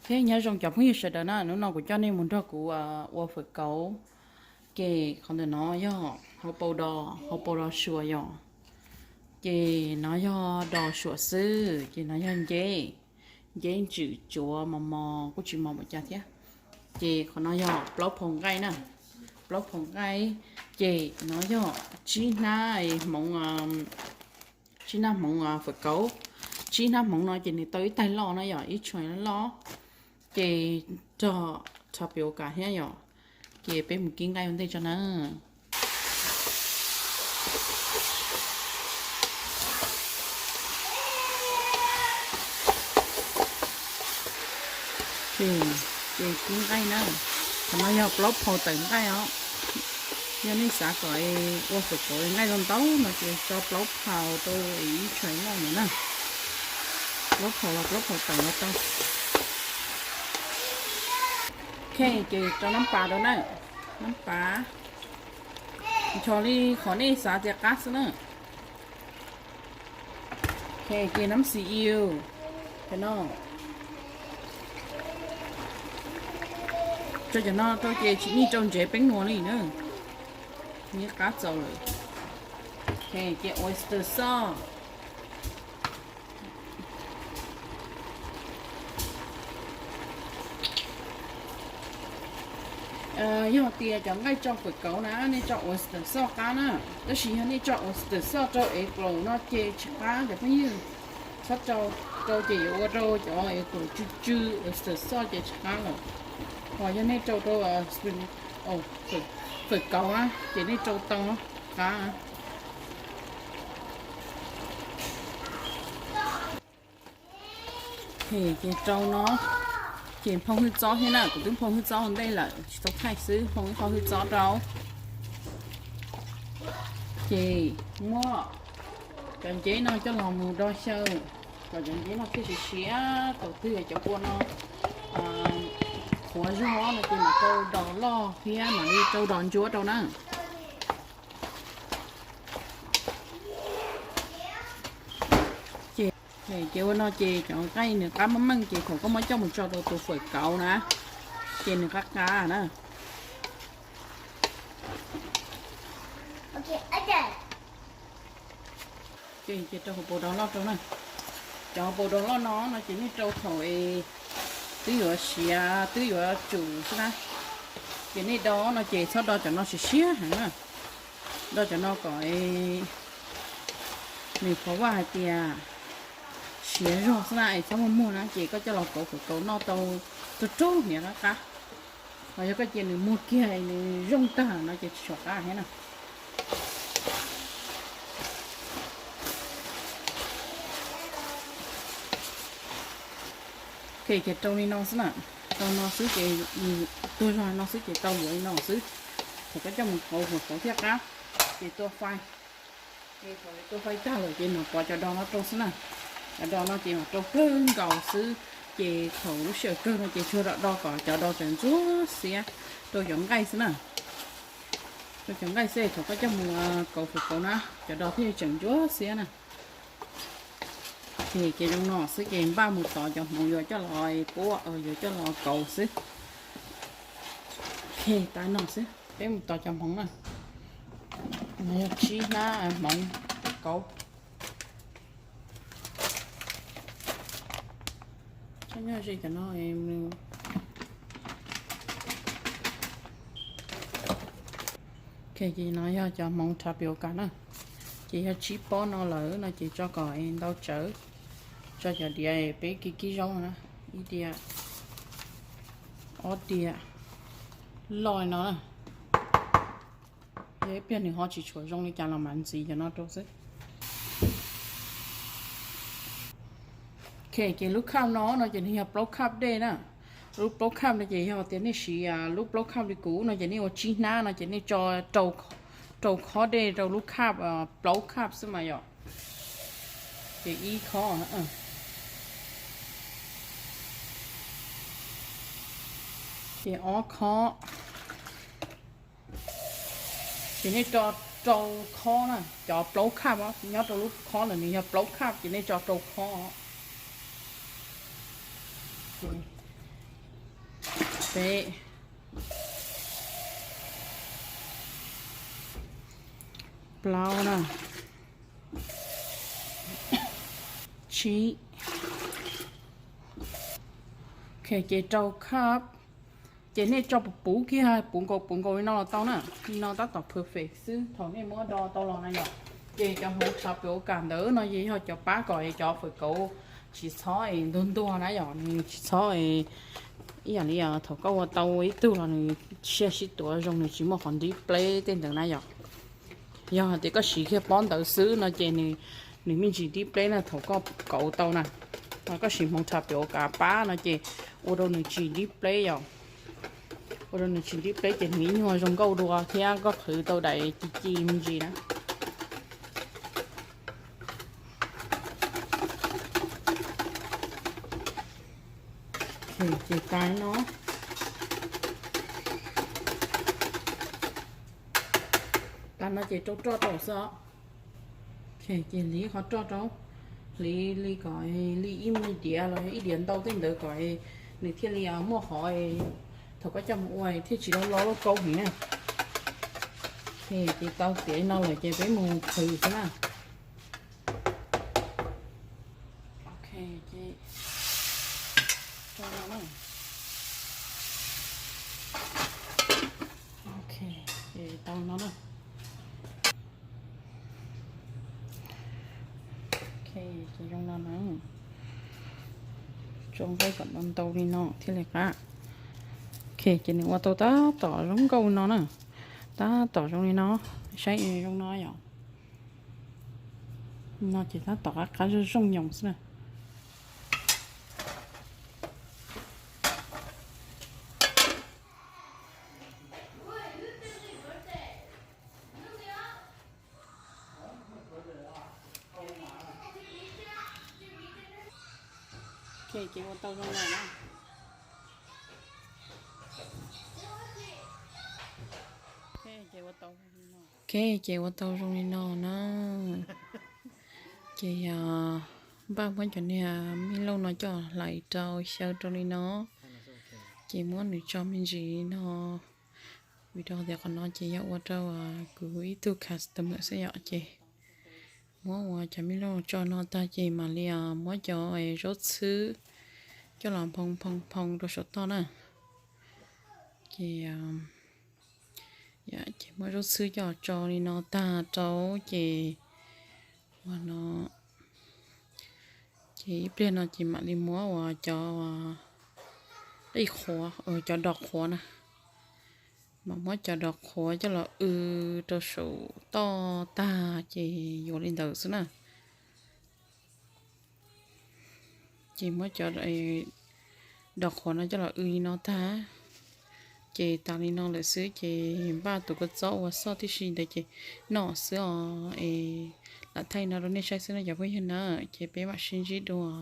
Nyob zoo cov phooj ywg sawv daws na, hnub no kuv coj nej mus nrog kuv ua fawm kauv. Ces qhov ntawm no yog hauv paus dos, hauv paus dos suas yom. Ces no yog dos suas xwb, ces no yog nceb, nceb ntswm tsuav mos mos kuj tsis mos npaum cas thiab. Ces qhov no yog plaub phau nqaij na, plaub phau nqaij. Ces no yog tsib hnab hmoov, tsib hnab hmoov fawm kauv. Tsib hnab hmoov no ces nws tau ib taig loj na yom, ib tshais loj. Ces rog tha piu kas thiab yom. Ces peb mus kib nqaij ua ntej tso na. Ces kib nqaij na, qhov no yog plaub phau tawm nqaij os. Yog nej xav kom ua fawm kauv nqaij ntau ntau no ces tso plaub phau rau ib tshais loj no na. Plaub phau los plaub phau tawm los tau. Ok, ces rau nab pas rau na, nab pas ncho li qhov nej xav tias qab xwb na. Ok, ces nab xis iu, cov no, rau cov no rau ces tsis nij rau ntsev peeb nuas li na, nws qab txaus lawm. Ok, ces oyster sauce. Yog tias cov nqaij tso fawm kauv na nej tso oyster sauce qab na, tab sis yog nej tso oyster sauce rau ev klaus no ces tsis qab cov phooj ywg. Txhob rau, rau ces yuav ua rau cov ev klaus tsw tsw, oyster sauce ces tsis qab lawm. Ho yog nej rau rau fawm kauv na ces nej rau tau qab. Ces rau no, ces nphoo hwj txob thiab na, kuv twb nphoo hwj txob ua ntej lawm tsis tau thaij xwb, nphoo ib qho hwj txob rau. Ces muab cov nceb no coj los mus do xyaw kom cov nceb no thiaj siav siav, thaum twg cov kua no qhuav zog no ces mam rau dos loj thiab mam li rau dos ntsuab rau na. Ces, ces ua no ces cov nqaij nws qab meej meej ces thaum koj muab coj mus tso rau tus fawm kauv na, ces nws qab qab na. Ces, ces rau hauv paus dos loj rau na. Cov hauv paus dos loj no no ces nej rau thaum es twb yuav siav twb yuav tsum xwb na. Ces nej do no ces txhob do cov no siav siav heev na. Do cov no kom nws qhov vaj hais tias siav zog xwb na es txhob muag muag na ces koj coj los kauv fawm kauv noj tau raug raug hniav qab qab. Ho yog koj cia nws muag kiag nws zoo tag no ces tsis tshua qab thiab na. Ok, ces rau li no xwb na. Rau no xwb ces, tuag zog no xwb ces tau yuav li no xwb. Thaum koj coj mus kauv fawm kauv thiaj qab. Ces tua fais. Thaum tua fais tag lawm ces mam pov cov dos no rau xwb na. Cov dos no ces mam rau kawg nkaus xwb. Ces thaum lub sij hawm kawg no ces tsuas do do kom cov dos tseem ntsuab xiab rau cov nqaij xwb na. Rau cov nqaij xwb thaum koj coj mus kauv fawm kauv na cov dos thiaj tseem ntsuab xiab na. Ces zoo no xwb ces npaj mus tov cov hmoov yuav coj los puab, yuav coj los kauv xwb. Ces tas no xwb peb mus tov cov hmoov na. Yog tsib hnab hmoov kauv. Nyob ze cov no. Ok, ces no yog cov hmoov tapioca na. Ces yog tsib pob no lawm no ces tso kom ntau tsawv. Tso cov diav peb kib kib zaub na, ib diav, ob diav loj no na. Yog ib pliag nws ho tsis tshua zoo li cas los mam ntxiv cov no rau xwb. Ok, ces lub cup no no ces nws yog plaub cup dej na. Lub plaub cup no ces yog tias nej siv lub plaub cup li kuv no ces nej ua tsib hnab no ces nej tso rau khob dej rau lub cup, plaub cup xwb mas yom. Ces ib khob, ces ob khob. Ces nej tso rau khob na, cov plaub cup nyob rau lub khob lawm nws yog plaub cup ces nej tso rau khob. Peb, plaub na, tsib. Ok, ces rau cup. Ces nej tso puv puv kiag, puv nkaus puv nkaus li no los tau na. Li no tab tom perfect xwb thaum nej muab do tau los na yom. Ces cov hmoov tshav pem ua kam ntawd no ces yog cov pab kom cov fawm kauv tsis txhob es ntuag ntuag na yom, nws tsis txhob es ib yam li thaum koj ua tau ib tug los nws siab sib tuav zoo, nws tsis muaj qhov nrib pleb tej ntawd na yom. Yog hais tias koj siv kiag pob ntawd xwb no ces nws me ntsis nrib pleb na, thaum koj kauv tau na, koj siv hmoov tshav pem ua kam pab no ces ua rau nws tsis nrib pleb yom. Ua rau nws tsis nrib pleb ces nws ib nyuag zoo nkauj dua thiab koj qhwv tau daim ci ci me ntsis na. Ces tas no, tas no ces rau roj rau xwb os. Ces hliv qhov roj rau, hliv li kom li ib me diav los ib diav ntau tej ntawd kom nws thiaj li muaj qhov, thaum koj coj mus ua thiaj tsis loj loj lauj kaub heev na. Ces tau tiav li no lawm ces peb mus qhwv xwb na. Ok, ces tso no na. Ok, ces tau no na. Ok, ces zoo no na. Tso nqaij kom ntau ntau li no thiaj li qab. Ok, ces nws ua tau tab tom zoo nkauj no na. Tab tom zoo li no, saib zoo no yom. No ces tab tom qab qab zoo zoo nyoos xwb na. Ok, ces ua tau zoo no na. Ok, ces ua tau zoo li no. Ok, ces ua tau zoo li no na. Ces yog npaj muab cov niag mij lauj no coj hlais rau xyaw rau li no. Ces muab nws tso me ntsis li no. Vim rau tias qhov no ces yog ua rau kuv ib tug customer xwb yom, ces muab ua cov mij lauj tso no tag ces mam li muab cov zaub txhwb coj los nphoo nphoo nphoo rau saum toj na. Ces, ces muab zaub txhwb coj tso li no tag rau ces ua no, ces ib pliag no ces mam li muab ua cov qij qhuav, cov dos qhuav na. Mam muab cov dos qhuav coj los w rau saum toj tag ces yuav li ntawd xwb na. Ces muab cov dos qhuav no coj los w li no tag, ces tas li no lawm xwb ces npaj tus kua txob ua xoj tib si ntawd ces noj xwb os. Es lam thaij no rau nej saib xwb no cov phooj ywg na, ces peb mam sib ntsib dua.